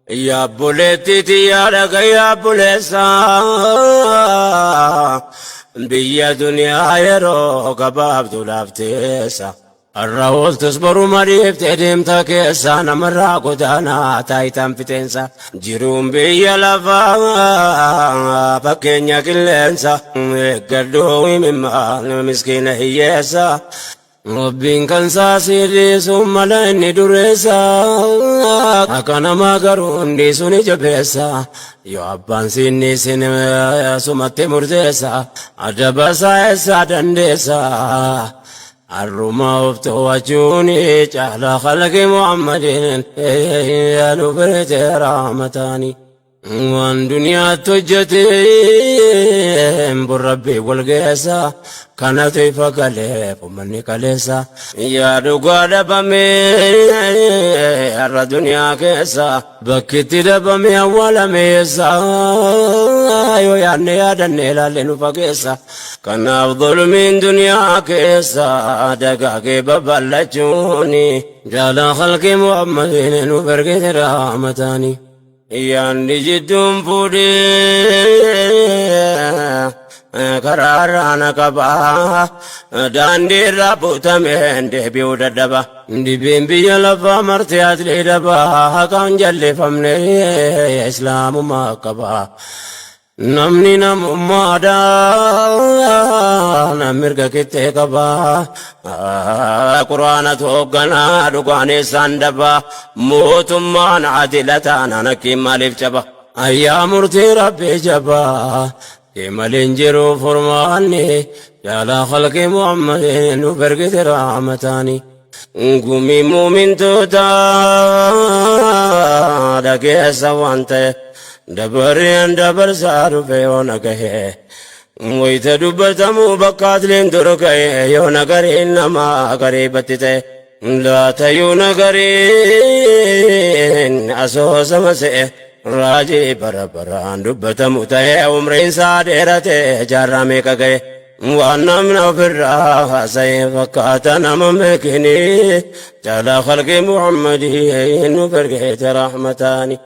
Yaa obboleettii tiyyaa dhaga'i yaa obboleessa, biyya duniyaa yeroo gabaabdu laafteessa. Har'a ooltus boru mariiftee deemta keessa, namarraa godaanaa taayitaan fixeensa. Jiruun biyya lafaa fakkeenya qilleensa, eeggadhu himimmaa miskiina hiyyeessa. Rabbiin kan isaa dhiisu mala inni dureessa, akka namaa garuu dhiisu ni jabeessa. Yoo abbaan siinni isin sumatti murteessa, adaba isaa eessaa dandeessa? Har'uma of to'achuun caala khalqi Muhammadin nu birte rahmataani. Waan duniyaatti hojjete burrabbii wal geessa, kanatu ifa galeef uummanni kaleessa. Yaa dhugaa dhabame har'a duniyaa keessa, bakkitti dhabame awwaalame eessa? Yoo yaadne yaadanne ilaalle nu fageessa. Kanaaf zulmiin duniyaa keessa dagaagee babal'achuuni jaala khalqi Muhammadin nu bergite rahmataani. Yaanni jidduun fuudhee karaarraa na qaba, daandii irraa butameen deebi'uu dadhaba. Dhibeen biyya lafaa martee asli dhaba, haqaan jallifamne islaamummaa qaba. Namni namummaadhaan mirga qixxee qaba. Quraanatu hoogganaa, dhugaan isaan daba. Mootummaan adila taanaan akkiin maaliif caba? Ayyaa murtii rabbii jabaa. Keemaleen jiru furmaanni jaalaa khalqi Muhammadin nu bergite rahmataani. Gumii muumintoota dhageessa waan ta'e dabareen dabarsaa dhufe yoo na gahe. Wayita dubbatamu bakka atliin dur ga'e, yoo nagariin namaa gariibatti ta'e. Laatayyuu nagariin asoosama se'e, raajii bara baraan dubbatamu ta'e, umriin isaa dheerate jaarraa meeqa ga'e. Waan namni ofirraa haasa'e fakkaata nama beekini, jaalaa khalqi Muhammadii nu bergeete rahmataani.